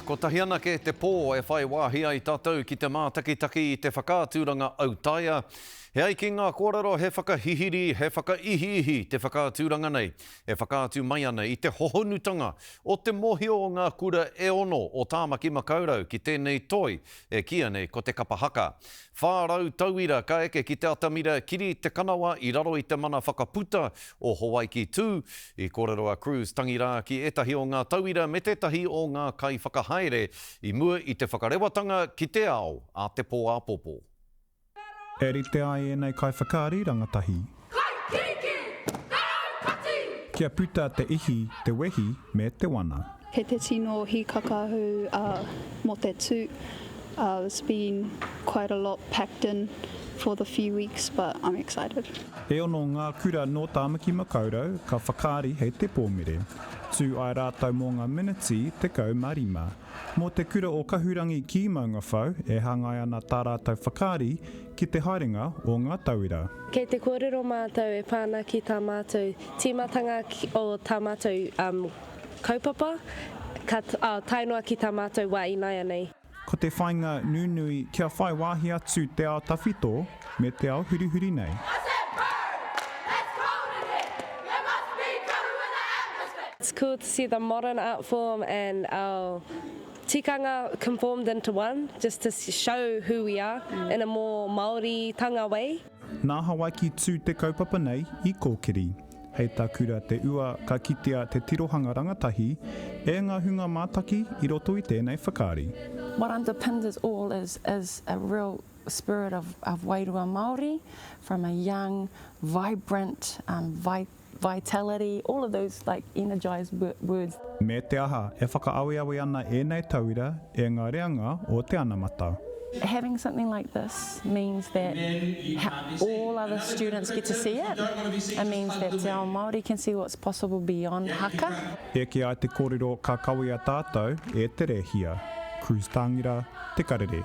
Kotahi anake te pō e whai wāhi ai tātou ki te mātakitaki i te whakaaturanga autaia. E ai ki ngā kōrero he whakahihiri, he whakaihiihi te whakaaturanga nei, e whakaatu mai ana i te hohonutanga o te mōhio o ngā kura e ono o Tāmaki Makaurau ki tēnei toi e kīia nei ko te kapa haka. 400 tauira ka eke ki te atamira kiri te kanawa i raro i te mana whakaputa o Hawaiki Tū. I kōrero a Cruz Tangirā ki ētahi o ngā tauira me tētahi o ngā kaiwhakahaere i mua i te whakarewatanga ki te ao a te pō āpōpō. E rite ai ēnei kaiwhakaari rangatahi. Kaikīkī! Te aukati! Kia puta te ihi, te wehi me te wana. Kei te tino hīkaka ahau mō te tū. There's been quite a lot packed in for the few weeks but I'm excited. E ono ngā kura nō Tāmaki Makaurau ka whakaari hei te Pōmere. Tū ai rātou mō ngā miniti 15. Mō te kura o Kahurangi ki Maungawhau, e hāngai ana tā rātou whakaari ki te haerenga o ngā tauira. Kei te kōrero mātou e pā ana ki tā mātou tīmatanga o tā mātou kaupapa, ka tae noa ki tā mātou wā ināianei. Ko te whainga nunui kia whai wāhi atu te ao tawhito me te ao hurihuri nei. I said bird! It's cold in here! There must be kahu in the atmosphere! It's cool to see the modern art form and our tikanga conformed into one, just to show who we are in a more Māori-tanga way. Nā Hawaiki Tū te kaupapa nei i kōkiri. Hei tā Kura Te Ua ka kitea te tirohanga rangatahi e ngā hunga mātaki i roto i tēnei whakaari. What underpins it all is is a real spirit of of wairua Māori from a young, vibrant, um, vi vitality, all of those like energised words. Me te aha, e whakaaweawe ana ēnei tauira e ngā reanga o te anamata. Having something like this means that all other students get to see it. It means that te ao Māori can see what's possible beyond haka. Eke ai te kōrero ka kawea tātou e te rēhia. Cruz Tāngira, Te Karere.